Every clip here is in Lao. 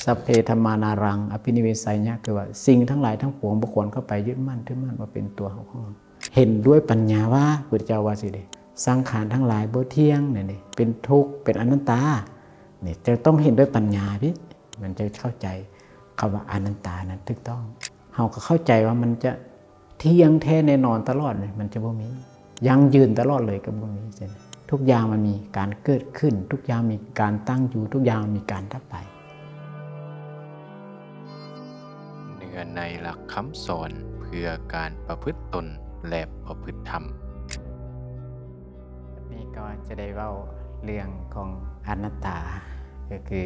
ສັບເພທຳມານາລັງ ອະພິນິເວໄຊຍະ ຄືວ່າສິ່ງທັງຫຼາຍທັງປວງບໍ່ຄວນເຂົ້າໄປຍຶດໝັ້ນຖືໝັ້ນວ່າເປັນຕົວເຮົາຂອງເຮົາ. ເຫັນດ້ວຍປັນຍາວ່າ ພຸດທະເຈົ້າວ່າຊີ້ເດ ສັງຂານທັງຫຼາຍບໍ່ທ່ຽງ ນັ້ນເດ ເປັນທຸກ ເປັນອະນັດຕາ. ນີ້ຈະຕ້ອງເຫັນດ້ວຍປັນຍາພີ້ ມັນຈະເຂົ້າໃຈຄຳວ່າອະນັດຕານັ້ນຖືກຕ້ອງ. ເຮົາກໍເຂົ້າໃຈວ່າມັນຈະ ທ່ຽງແທ້ແນ່ນອນຕະຫຼອດນີ້ ມັນຈະບໍ່ມີ, ຢັ້ງຢືນຕະຫຼອດເລີຍກໍບໍ່ມີ. ທຸກຢ່າງມັນມີການເກີດຂຶ້ນ, ທຸກຢ່າງມີການຕັ້ງຢູ່, ທຸກຢ່າງມີການດັບໄປ. ເນື້ອໃນຫຼັກຄຳສອນເພື່ອການປະພຶດຕົນ ແລະ ປະພຶດທຳ. ນີ້ກໍຈະໄດ້ເວົ້າເລື່ອງຂອງອະນັດຕາ ກໍຄື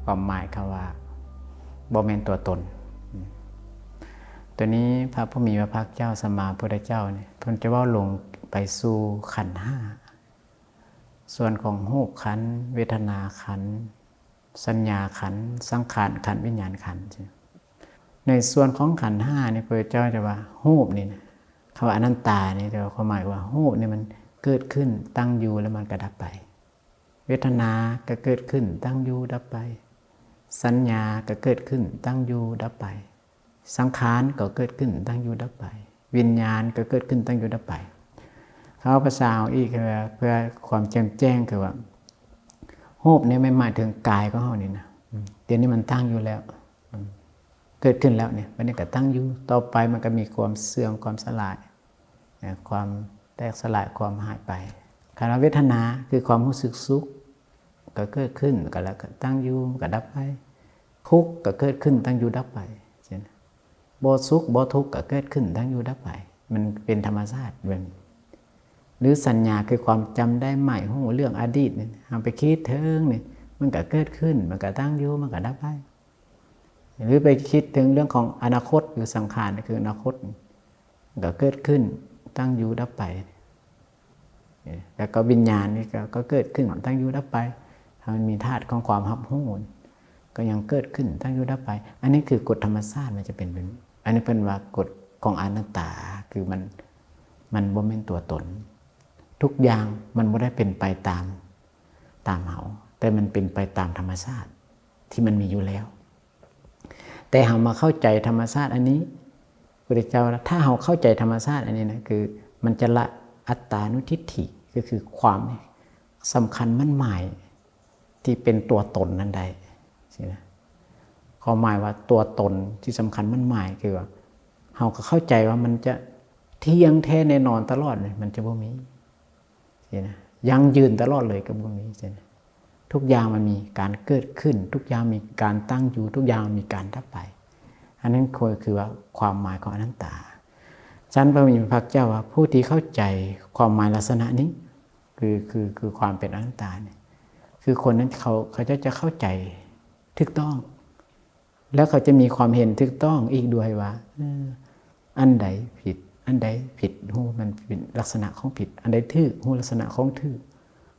ຄວາມໝາຍຄຳວ່າບໍ່ແມ່ນຕົວຕົນ. ຕົວນີ້ພະຜູ້ມີພະພາກເຈົ້າ ສຳມາພຸດທະເຈົ້ານີ້ ເພິ່ນຈະເວົ້າລົງໄປສູ່ຂັນຫ້າ ສ່ວນຂອງຮູບຂັນ, ເວທະນາຂັນ, ສັນຍາຂັນ, ສັງຂານຂັນ, ວິນຍານຂັນ. ໃນສ່ວນຂອງຂັນຫ້ານີ້ ພະເຈົ້າຈະວ່າຮູບນີ້ນະ ຄຳວ່າອະນັດຕານີ້ ແຕ່ວ່າຄວາມໝາຍວ່າຮູບນີ້ມັນເກີດຂຶ້ນ, ຕັ້ງຢູ່ ແລ້ວມັນກໍດັບໄປ. ເວທະນາກໍເກີດຂຶ້ນ, ຕັ້ງຢູ່, ດັບໄປ. ສັນຍາກໍເກີດຂຶ້ນ, ຕັ້ງຢູ່, ດັບໄປ. ສັງຂານກໍເກີດຂຶ້ນ, ຕັ້ງຢູ່, ດັບໄປ. ວິນຍານກໍເກີດຂຶ້ນ, ຕັ້ງຢູ່, ດັບໄປ. ເຮົາພາສາເຮົາອີກ ຄືວ່າເພື່ອຄວາມແຈ່ມແຈ້ງ ຄືວ່າຮູບນີ້ແມ່ນໝາຍເຖິງກາຍຂອງເຮົານີ້ນະ. ອືມ ດຽວນີ້ມັນຕັ້ງຢູ່ແລ້ວ. ອືມ ເກີດຂຶ້ນແລ້ວນີ້ ບັດນີ້ກໍຕັ້ງຢູ່, ຕໍ່ໄປມັນກໍມີຄວາມເສື່ອມ, ຄວາມສະຫຼາຍ, ເອີ ຄວາມແຕກສະຫຼາຍ, ຄວາມຫາຍໄປ. ຄັນວ່າເວທະນາ ຄືຄວາມຮູ້ສຶກສຸກ ກໍເກີດຂຶ້ນ, ກໍແລ້ວກໍຕັ້ງຢູ່, ມັນກໍດັບໄປ. ທຸກກໍເກີດຂຶ້ນ, ຕັ້ງຢູ່, ດັບໄປ. ເຊັ່ນ ບໍ່ສຸກບໍ່ທຸກກໍເກີດຂຶ້ນ, ຕັ້ງຢູ່, ດັບໄປ. ມັນເປັນທຳມະຊາດແບບນີ້. ຫຼືສັນຍາ ຄືຄວາມຈຳໄດ້ໝາຍຮູ້ເລື່ອງອະດີດນີ້ ເຮົາໄປຄິດເຖິງນີ້ ມັນກໍເກີດຂຶ້ນ, ມັນກໍຕັ້ງຢູ່, ມັນກໍດັບໄປ. ຫຼືໄປຄິດເຖິງເລື່ອງຂອງອະນາຄົດ ຫຼືສັງຂານ ຄືອະນາຄົດ ກໍເກີດຂຶ້ນ, ຕັ້ງຢູ່, ດັບໄປ. ແລ້ວກໍວິນຍານນີ້ ກໍ ກໍເກີດຂຶ້ນ, ຕັ້ງຢູ່, ດັບໄປ. ຖ້າມັນມີທາດຂອງຄວາມຮັບຮູ້ ກໍຍັງເກີດຂຶ້ນ, ຕັ້ງຢູ່, ດັບໄປ. ອັນນີ້ຄືກົດທຳມະຊາດ ມັນຈະເປັນແບບນີ້. ອັນນີ້ເພິ່ນວ່າກົດຂອງອະນັດຕາ ຄືມັນ ມັນບໍ່ແມ່ນຕົວຕົນ. ທຸກຢ່າງມັນບໍ່ໄດ້ເປັນໄປຕາມ ຕາມເຮົາ, ແຕ່ມັນເປັນໄປຕາມທຳມະຊາດທີ່ມັນມີຢູ່ແລ້ວ. ແຕ່ເຮົາມາເຂົ້າໃຈທຳມະຊາດອັນນີ້ ພຸດທະເຈົ້າ ຖ້າເຮົາເຂົ້າໃຈທຳມະຊາດອັນນີ້ນະ ຄືມັນຈະລະອັດຕານຸທິດຖິ ກໍຄືຄວາມສຳຄັນໝັ້ນໝາຍທີ່ເປັນຕົວຕົນນັ້ນໄດ້ ຊີ້ນະ. ຄວາມໝາຍວ່າຕົວຕົນທີ່ສຳຄັນໝັ້ນໝາຍ ຄືວ່າເຮົາກໍເຂົ້າໃຈວ່າມັນຈະທ່ຽງແທ້ແນ່ນອນຕະຫຼອດນີ້ ມັນຈະບໍ່ມີ. ຊີ້ນະ ຢັ້ງຢືນຕະຫຼອດເລີຍກໍບໍ່ມີ. ຊີ້ນະ ທຸກຢ່າງມັນມີການເກີດຂຶ້ນ, ທຸກຢ່າງມີການຕັ້ງຢູ່, ທຸກຢ່າງມີການດັບໄປ. ອັນນັ້ນຄື ຄືວ່າຄວາມໝາຍຂອງອະນັດຕາ. ຊັ້ນພະຜູ້ມີພະພາກເຈົ້າວ່າ ຜູ້ທີ່ເຂົ້າໃຈຄວາມໝາຍລັກສະນະນີ້ ຄື ຄື ຄືຄວາມເປັນອະນັດຕານີ້ ຄືຄົນນັ້ນເຂົາ ເຂົາເຈົ້າຈະເຂົ້າໃຈຖືກຕ້ອງ. ແລ້ວເຂົາຈະມີຄວາມເຫັນຖືກຕ້ອງອີກດ້ວຍວ່າ ເອີ ອັນໃດຜິດ ອັນໃດຜິດ ຮູ້ມັນເປັນລັກສະນະຂອງຜິດ, ອັນໃດຖືກ ຮູ້ລັກສະນະຂອງຖືກ,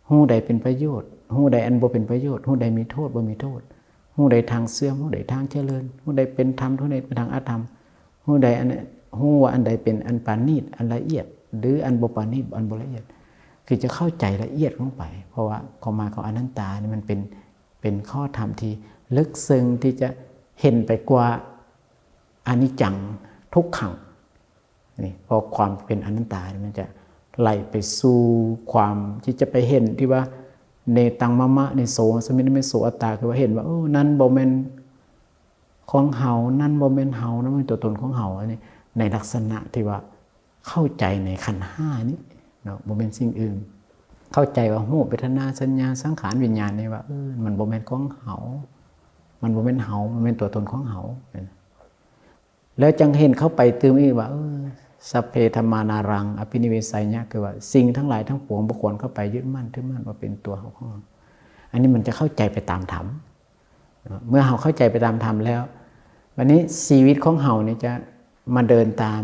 ຮູ້ໃດເປັນປະໂຫຍດ ຮູ້ໃດອັນບໍ່ເປັນປະໂຫຍດ, ຮູ້ໃດມີໂທດ ບໍ່ມີໂທດ, ຮູ້ໃດທາງເສື່ອມ ຮູ້ໃດທາງຈະເລີນ, ຮູ້ໃດເປັນທຳ ຮູ້ໃດເປັນທາງອະທຳ, ຮູ້ໃດອັນ ຮູ້ວ່າອັນໃດເປັນອັນປານີດ ອັນລະອຽດ ຫຼື ອັນບໍ່ປານີດ ອັນບໍ່ລະອຽດ ຄືຈະເຂົ້າໃຈລະອຽດລົງໄປ. ເພາະວ່າຄວາມໝາຍຂອງອະນັດຕານີ້ ມັນເປັນ ເປັນຂໍ້ທຳທີ່ເລິກເຊິ່ງທີ່ຈະເຫັນໄປກວ່າອະນິດຈັງ ທຸກຂັງນີ້. ເພາະຄວາມເປັນອະນັດຕານີ້ ມັນຈະໄຫຼໄປສູ່ຄວາມທີ່ຈະໄປເຫັນທີ່ວ່າ ເນຕັງມະມະ ເນໂສ ສະມິງ ເນໂສ ອັດຕາ ຄືວ່າເຫັນວ່າ ເອີ ນັ້ນບໍ່ແມ່ນຂອງເຮົາ, ນັ້ນບໍ່ແມ່ນເຮົາ, ນັ້ນບໍ່ແມ່ນຕົວຕົນຂອງເຮົາ. ອັນນີ້ໃນລັກສະນະທີ່ວ່າ ເຂົ້າໃຈໃນຂັນຫ້ານີ້ເນາະ ບໍ່ແມ່ນສິ່ງອື່ນ. ເຂົ້າໃຈວ່າຮູບ ເວທະນາ ສັນຍາ ສັງຂານ ວິນຍານນີ້ວ່າ ເອີ ມັນບໍ່ແມ່ນຂອງເຮົາ, ມັນບໍ່ແມ່ນເຮົາ, ມັນແມ່ນຕົວຕົນຂອງເຮົາ. ແລ້ວຈັ່ງເຫັນເຂົ້າໄປຕື່ມອີກວ່າ ເອີ ສັບເພທຳມານາລັງ ອະພິນິເວໄຊຍະ ຄືວ່າສິ່ງທັງຫຼາຍທັງປວງບໍ່ຄວນເຂົ້າໄປຍຶດໝັ້ນຖືໝັ້ນວ່າເປັນຕົວເຮົາຂອງເຮົາ. ອັນນີ້ມັນຈະເຂົ້າໃຈໄປຕາມທຳ. ເມື່ອເຮົາເຂົ້າໃຈໄປຕາມທຳແລ້ວ ບັດນີ້ຊີວິດຂອງເຮົານີ້ຈະມາເດີນຕາມ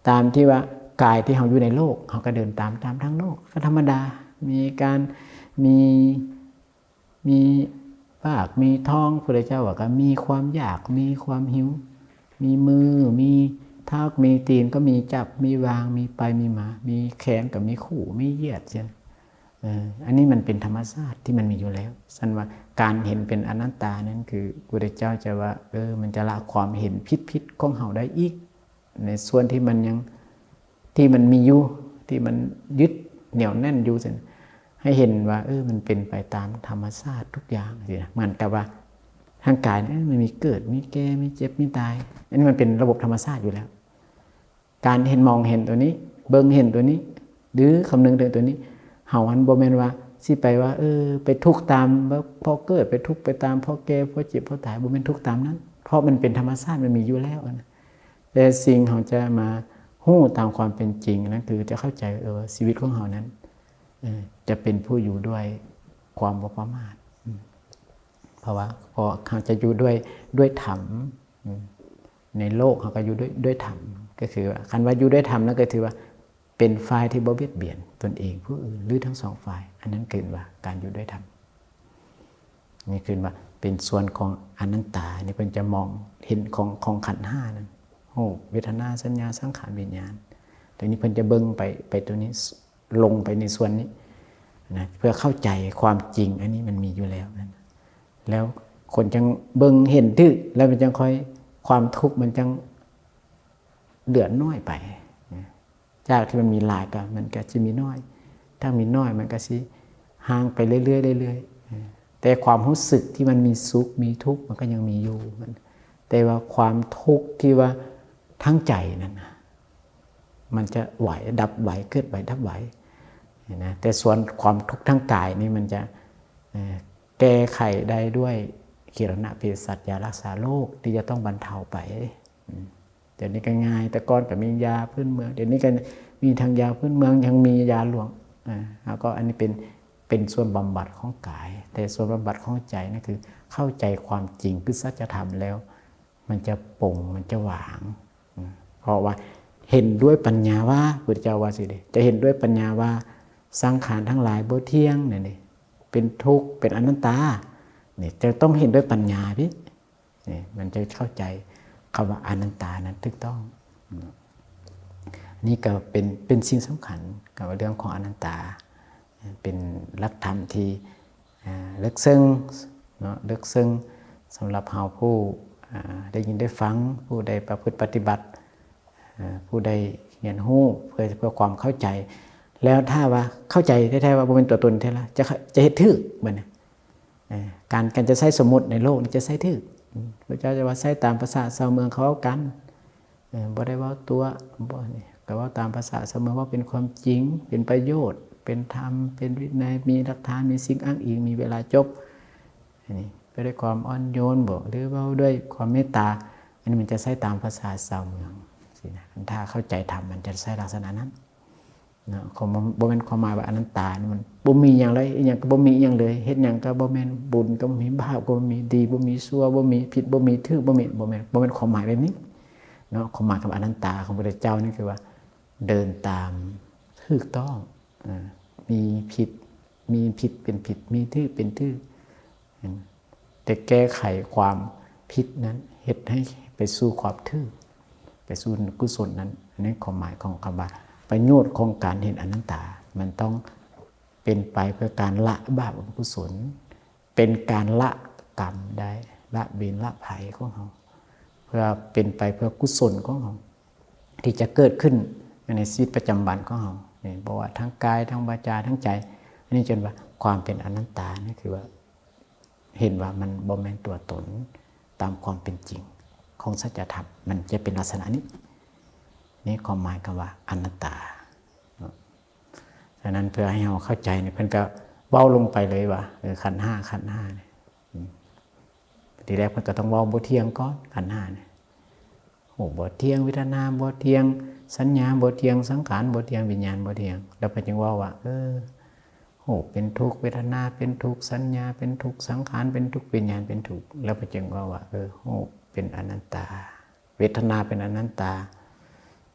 ຕາມທີ່ວ່າກາຍທີ່ເຮົາຢູ່ໃນໂລກ ເຮົາກໍເດີນຕາມ ຕາມທາງໂລກກໍທຳມະດາ ມີການ ມີ ມີປາກ ມີທ້ອງ ພຸດທະເຈົ້າວ່າກໍມີຄວາມຢາກ ມີຄວາມຫິວ ມີມື ມີເທົ້າ ມີຕີນ ກໍມີຈັບ ມີຫວ່າງ ມີໄປ ມີມາ ມີແຂນ ກໍມີຂູ ມີຢຽດ ຈັ່ງ ເອີ ອັນນີ້ມັນເປັນທຳມະຊາດທີ່ມັນມີຢູ່ແລ້ວ. ຊັ້ນວ່າການເຫັນເປັນອະນັດຕານັ້ນ ຄືພະພຸດທະເຈົ້າຈະວ່າ ເອີ ມັນຈະລະຄວາມເຫັນຜິດໆຂອງເຮົາໄດ້ອີກ ໃນສ່ວນທີ່ມັນຍັງ ທີ່ມັນມີຢູ່ ທີ່ມັນຍຶດໜຽວແໜ້ນຢູ່ຊັ້ນ ໃຫ້ເຫັນວ່າ ເອີ ມັນເປັນໄປຕາມທຳມະຊາດທຸກຢ່າງຊີ້ນະ. ເໝືອນກັບວ່າຮ່າງກາຍນີ້ ເອີ ມັນມີເກີດ ມີແກ່ ມີເຈັບ ມີຕາຍ ອັນນີ້ມັນເປັນລະບົບທຳມະຊາດຢູ່ແລ້ວ. ການເຫັນ ມອງເຫັນຕົວນີ້ ເບິ່ງເຫັນຕົວນີ້ ຫຼື ຄຳນຶງເຖິງຕົວນີ້ ເຮົາຫັ້ນບໍ່ແມ່ນວ່າຊິໄປວ່າ ເອີ ໄປທຸກຕາມເພາະເກີດ ໄປທຸກໄປຕາມເພາະແກ່ ເພາະເຈັບ ເພາະຕາຍ ບໍ່ແມ່ນທຸກຕາມນັ້ນ ເພາະມັນເປັນທຳມະຊາດ ມັນມີຢູ່ແລ້ວນະ. ແຕ່ສິ່ງເຮົາຈະມາຮູ້ຕາມຄວາມເປັນຈິງນັ້ນ ຄືຈະເຂົ້າໃຈ ເອີ ວ່າຊີວິດຂອງເຮົານັ້ນ ເອີ ຈະເປັນຜູ້ຢູ່ດ້ວຍຄວາມບໍ່ປະໝາດ ເພາະວ່າ ເພາະເຮົາຈະຢູ່ດ້ວຍ ດ້ວຍທຳ ໃນໂລກເຮົາກໍຢູ່ດ້ວຍ ດ້ວຍທຳ ກໍຄືວ່າ ຄັນວ່າຢູ່ດ້ວຍທຳນັ້ນ ກໍຖືວ່າເປັນຝ່າຍທີ່ບໍ່ບຽດບຽນຕົນເອງ ຜູ້ອື່ນ ຫຼື ທັງສອງຝ່າຍ ອັນນັ້ນເອີ້ນວ່າການຢູ່ດ້ວຍທຳ. ນີ້ເອີ້ນວ່າເປັນສ່ວນຂອງອະນັດຕາ ນີ້ເພິ່ນຈະມອງເຫັນຂອງ ຂອງຂັນຫ້ານັ້ນ ຮູບ ເວທະນາ ສັນຍາ ສັງຂານ ວິນຍານ ຕົວນີ້ເພິ່ນຈະເບິ່ງໄປ ໄປຕົວນີ້ ລົງໄປໃນສ່ວນນີ້ນະ ເພື່ອເຂົ້າໃຈຄວາມຈິງ ອັນນີ້ມັນມີຢູ່ແລ້ວນັ້ນ ແລ້ວຄົນຈັ່ງເບິ່ງເຫັນຖືກ ແລ້ວມັນຈັ່ງຄ່ອຍ ຄວາມທຸກມັນຈັ່ງເຫຼືອນ້ອຍໄປນະ. ຈາກທີ່ມັນມີຫຼາຍກໍ ມັນກໍຊິມີນ້ອຍ ຖ້າມີນ້ອຍມັນກໍຊິຫ່າງໄປເລື້ອຍໆ ເລື້ອຍໆ ແຕ່ຄວາມຮູ້ສຶກທີ່ມັນມີສຸກ ມີທຸກ ມັນກໍຍັງມີຢູ່ ແຕ່ວ່າຄວາມທຸກທີ່ວ່າທາງໃຈນັ້ນນະ ມັນຈະໄຫວ ດັບໄຫວ ເກີດໄຫວ ດັບໄຫວນະ. ແຕ່ສ່ວນຄວາມທຸກທາງກາຍນີ້ ມັນຈະ ເອີ ແກ້ໄຂໄດ້ດ້ວຍຄຽລະນະເພສັດ ຢາຮັກສາໂລກ ທີ່ຈະຕ້ອງບັນເທົາໄປ. ອືມ ດຽວນີ້ກໍງ່າຍ ແຕ່ກ່ອນກໍມີຢາພື້ນເມືອງ ດຽວນີ້ກໍມີທັງຢາພື້ນເມືອງ ຍັງມີຢາຫຼວງ ອາ ແລ້ວກໍອັນນີ້ເປັນ ເປັນສ່ວນບຳບັດຂອງກາຍ ແຕ່ສ່ວນບຳບັດຂອງໃຈນັ້ນ ຄືເຂົ້າໃຈຄວາມຈິງ ຄືສັດຈະທຳແລ້ວ ມັນຈະປົງ ມັນຈະວາງ ເພາະວ່າເຫັນດ້ວຍປັນຍາວ່າ ພຸດທະເຈົ້າວ່າຊີ້ເດ້ ຈະເຫັນດ້ວຍປັນຍາວ່າ ສັງຂານທັງຫຼາຍບໍ່ທ່ຽງ ນັ້ນເດ້ ເປັນທຸກ ເປັນອະນັດຕາ ນີ້ຈະຕ້ອງເຫັນດ້ວຍປັນຍາພີ້ ນີ້ມັນຈະເຂົ້າໃຈຄຳວ່າອະນັດຕານັ້ນຖືກຕ້ອງ. ນີ້ກໍເປັນ ເປັນສິ່ງສຳຄັນ ກັບເລື່ອງຂອງອະນັດຕາ ເປັນຫຼັກທຳທີ່ ເລິກເຊິ່ງເນາະ ເລິກເຊິ່ງສຳລັບເຮົາຜູ້ ອາ ໄດ້ຍິນໄດ້ຟັງ ຜູ້ໄດ້ປະພຶດປະຕິບັດ ອາ ຜູ້ໄດ້ຮຽນຮູ້ເພື່ອ ເພື່ອຄວາມເຂົ້າໃຈ. ແລ້ວຖ້າວ່າເຂົ້າໃຈແທ້ໆວ່າບໍ່ແມ່ນຕົວຕົນແທ້ລະ ຈະ ຈະເຮັດຖືກບັດນີ້ ເອີ ການ ການຈະໃຊ້ສົມມຸດໃນໂລກນີ້ຈະໃຊ້ຖືກ ພະເຈົ້າຈະວ່າໃຊ້ຕາມພາສາຊາວເມືອງເຂົາເວົ້າກັນ ເອີ ບໍ່ໄດ້ເວົ້າຕົວະ ບໍ່ ນີ້ກໍເວົ້າຕາມພາສາຊາວເມືອງ ເວົ້າເປັນຄວາມຈິງ ເປັນປະໂຫຍດ ເປັນທຳ ເປັນວິໄນ ມີຫຼັກຖານ ມີສິ່ງອ້າງອີງ ມີເວລາຈົບ ອັນນີ້ເວົ້າດ້ວຍຄວາມອ່ອນໂຍນບໍ ຫຼືເວົ້າດ້ວຍຄວາມເມດຕາ ອັນນີ້ມັນຈະໃຊ້ຕາມພາສາຊາວເມືອງຊີ້ນະ. ຄັນຖ້າເຂົ້າໃຈທຳ ມັນຈະໃຊ້ລັກສະນະນັ້ນເນາະ. ຄວາມ ບໍ່ແມ່ນຄວາມໝາຍວ່າອະນັດຕານີ້ມັນບໍ່ມີຫຍັງເລີຍ ອີຫຍັງກໍບໍ່ມີຫຍັງເລີຍ ເຮັດຫຍັງກໍບໍ່ແມ່ນ ບຸນກໍບໍ່ມີ ບາບກໍບໍ່ມີ ດີບໍ່ມີ ຊົ່ວບໍ່ມີ ຜິດບໍ່ມີ ຖືກບໍ່ມີ ບໍ່ແມ່ນ ບໍ່ແມ່ນຄວາມໝາຍແບບນີ້ເນາະ. ຄວາມໝາຍຄຳວ່າອະນັດຕາຂອງພະພຸດທະເຈົ້ານີ້ຄືວ່າ ເດີນຕາມຖືກຕ້ອງ ເອີ ມີຜິດ ມີຜິດເປັນຜິດ ມີຖືກເປັນຖືກ ແຕ່ແກ້ໄຂຄວາມຜິດນັ້ນ ເຮັດໃຫ້ໄປສູ່ຄວາມຖືກ ໄປສູ່ກຸສົນນັ້ນ. ອັນນີ້ຄວາມໝາຍຂອງຄຳວ່າ ປະໂຫຍດຂອງການເຫັນອະນັດຕາ ມັນຕ້ອງເປັນໄປເພື່ອການລະບາບອະກຸສົນ ເປັນການລະກຳໄດ້ ລະເວນລະໄພຂອງເຮົາ ເພື່ອເປັນໄປເພື່ອກຸສົນຂອງເຮົາ ທີ່ຈະເກີດຂຶ້ນໃນຊີວິດປະຈຳວັນຂອງເຮົານີ້ ບໍ່ວ່າທາງກາຍ ທາງວາຈາ ທາງໃຈ. ອັນນີ້ເອີ້ນວ່າຄວາມເປັນອະນັດຕາ ນີ້ຄືວ່າເຫັນວ່າມັນບໍ່ແມ່ນຕົວຕົນຕາມຄວາມເປັນຈິງຂອງສັດຈະທຳ ມັນຈະເປັນລັກສະນະນີ້ ນີ້ຄວາມໝາຍຄຳວ່າອະນັດຕາເນາະ. ສະນັ້ນເພື່ອໃຫ້ເຮົາເຂົ້າໃຈນີ້ ເພິ່ນກໍເວົ້າລົງໄປເລີຍວ່າ ເອີ ຂັນຫ້າ ຂັນຫ້ານີ້ ອືມ ທີແລກເພິ່ນກໍຕ້ອງເວົ້າບໍ່ທ່ຽງກ່ອນ ຂັນຫ້ານີ້ ຮູບບໍ່ທ່ຽງ ເວທະນາບໍ່ທ່ຽງ ສັນຍາບໍ່ທ່ຽງ ສັງຂານບໍ່ທ່ຽງ ວິນຍານບໍ່ທ່ຽງ ແລ້ວເພິ່ນຈຶ່ງເວົ້າວ່າ ເອີ ຮູບເປັນທຸກ ເວທະນາເປັນທຸກ ສັນຍາເປັນທຸກ ສັງຂານເປັນທຸກ ວິນຍານເປັນທຸກ ແລ້ວເພິ່ນຈຶ່ງເວົ້າວ່າ ເອີ ຮູບເປັນອະນັດຕາ ເວທະນາເປັນອະນັດຕາ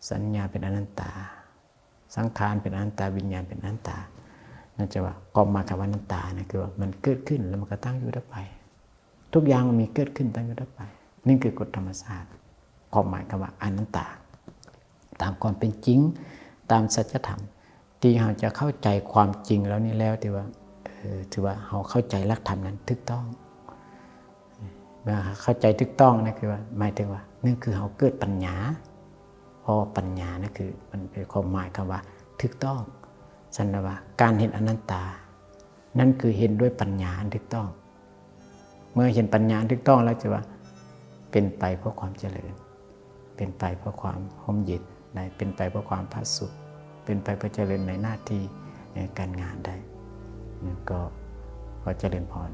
ສັນຍາເປັນອະນັດຕາ ສັງຂານເປັນອະນັດຕາ ວິນຍານເປັນອະນັດຕາ ນັ້ນຈະວ່າຄວາມໝາຍຄຳວ່າອະນັດຕານີ້ ຄືວ່າມັນເກີດຂຶ້ນແລ້ວມັນກໍຕັ້ງຢູ່ດັບໄປ ທຸກຢ່າງມັນມີເກີດຂຶ້ນ ຕັ້ງຢູ່ດັບໄປ ນີ້ຄືກົດທຳມະຊາດ ຄວາມໝາຍຄຳວ່າອະນັດຕາ ຕາມຄວາມເປັນຈິງ ຕາມສັດຈະທຳ ທີ່ເຮົາຈະເຂົ້າໃຈຄວາມຈິງເຫຼົ່ານີ້ແລ້ວ ທີ່ວ່າ ເອີ ຖືວ່າເຮົາເຂົ້າໃຈຫຼັກທຳນັ້ນຖືກຕ້ອງ. ເມື່ອເຂົ້າໃຈຖືກຕ້ອງນະ ຄືວ່າ ໝາຍເຖິງວ່າ ນັ້ນຄືເຮົາເກີດປັນຍາ ເພາະວ່າປັນຍານະ ຄືມັນເປັນຄວາມໝາຍຄຳວ່າຖືກຕ້ອງ. ຊັ້ນລະວ່າ ການເຫັນອະນັດຕາ ນັ້ນຄືເຫັນດ້ວຍປັນຍາອັນຖືກຕ້ອງ. ເມື່ອເຫັນປັນຍາອັນຖືກຕ້ອງແລ້ວ ຈະວ່າເປັນໄປເພື່ອຄວາມຈະເລີນ, ເປັນໄປເພື່ອຄວາມຮົ່ມເຢັນ, ໄດ້ເປັນໄປເພື່ອຄວາມຜາສຸກ, ເປັນໄປເພື່ອຈະເລີນໃນໜ້າທີ່ ໃນການງານໄດ້. ແລ້ວກໍຂໍຈະເລີນພອນ.